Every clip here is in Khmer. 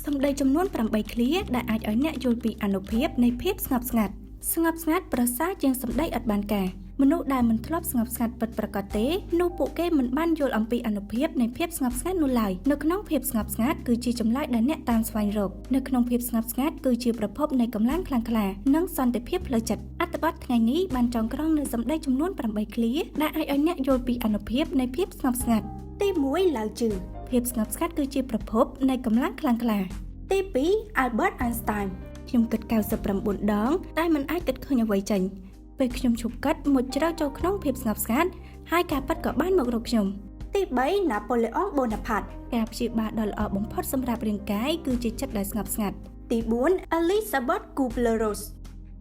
សម្ដីចំនួន8ឃ្លាដែលអាចឲ្យអ្នកយល់ពីអានុភាពនៃភាពស្ងប់ស្ងាត់ស្ងប់ស្ងាត់ប្រសើរជាងសម្ដីឥតបានការមនុស្សដែលមិនធ្លាប់ស្ងប់ស្ងាត់ពិតប្រាកដទេនោះពួកគេមិនបានយល់អំពីអានុភាពនៃភាពស្ងប់ស្ងាត់នោះឡើយនៅក្នុងភាពស្ងប់ស្ងាត់គឺជាចម្លើយដែលអ្នកតាមស្វែងរកនៅក្នុងភាពស្ងប់ស្ងាត់គឺជាប្រភពនៃកម្លាំងខ្លាំងក្លានិងសន្តិភាពផ្លូវចិត្តអត្ថបទថ្ងៃនេះបានចងក្រងនៅសម្ដីចំនួន8ឃ្លាដែលអាចឲ្យអ្នកយល់ពីអានុភាពនៃភាពស្ងប់ស្ងាត់ ទី1ឡាវជឺ ភាពស្ងប់ស្ងាត់គឺជាប្រភពនៃកម្លាំងខ្លាំងក្លា ទី2 Albert Einstein ខ្ញុំគិត99ដងតែមិនអាចគិតឃើញអ្វីចេញពេលខ្ញុំឈប់គិតមុជជ្រៅចូលក្នុងភាពស្ងប់ស្ងាត់ហើយការពិតក៏បានមករកខ្ញុំ ទី3 Napoleon Bonaparte ការព្យាបាលដ៏ល្អបំផុតសម្រាប់រាងកាយគឺជាចិត្តដែលស្ងប់ស្ងាត់ ទី4 Elizabeth Kubler-Ross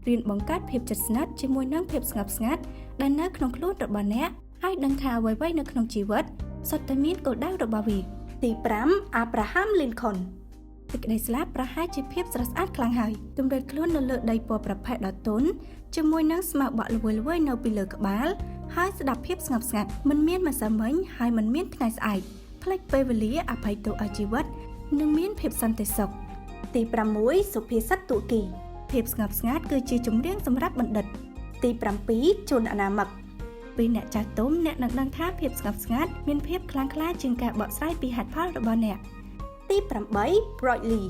រៀនបង្កើតភាពជិតស្និទ្ធជាមួយនឹងភាពស្ងប់ស្ងាត់ដែលនៅក្នុងខ្លួនរបស់អ្នកហើយដឹងថាអ្វីៗនៅក្នុងជីវិតសុទ្ធតែមានគោលដៅរបស់វា ទី5 Abraham Lincoln សេចក្តីស្លាប់ប្រហែលជាភាពស្រស់ស្អាតខ្លាំងហើយទម្រេតខ្លួននៅលើដីពណ៌ប្រផេះដ៏ទន់ជាមួយនឹងស្មៅបក់ល្វើយៗនៅពីលើក្បាលហើយស្ដាប់ភាពស្ងប់ស្ងាត់មិនមានម្សិលមិញហើយមិនមានថ្ងៃស្អែកផ្លេចពេលវេលាអភ័យទោសឲ្យជីវិតនិងមានភាពសន្តិសុខ ទី6សុភាសិតទួគី ភាពស្ងប់ស្ងាត់គឺជាចម្រៀងសម្រាប់បណ្ឌិត ទី7ជនអនាមិក ពីអ្នកចាស់ទុំអ្នកនឹងដឹងថាភាពស្ងប់ស្ងាត់មានភាពខ្លាំងក្លាជាងការបកស្រាយពីហេតុផលរបស់អ្នក ទី8 Broadley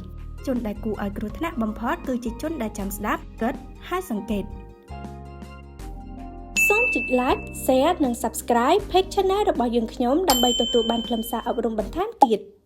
ជនដែលគួរឲ្យគ្រោះថ្នាក់បំផុតគឺជាជនដែលចាំស្ដាប់គិតហើយសង្កេតសូមចុច like share និង subscribe Page Channel របស់យើងខ្ញុំដើម្បីទទួលបានខ្លឹមសារអប់រំបន្ថែមទៀត។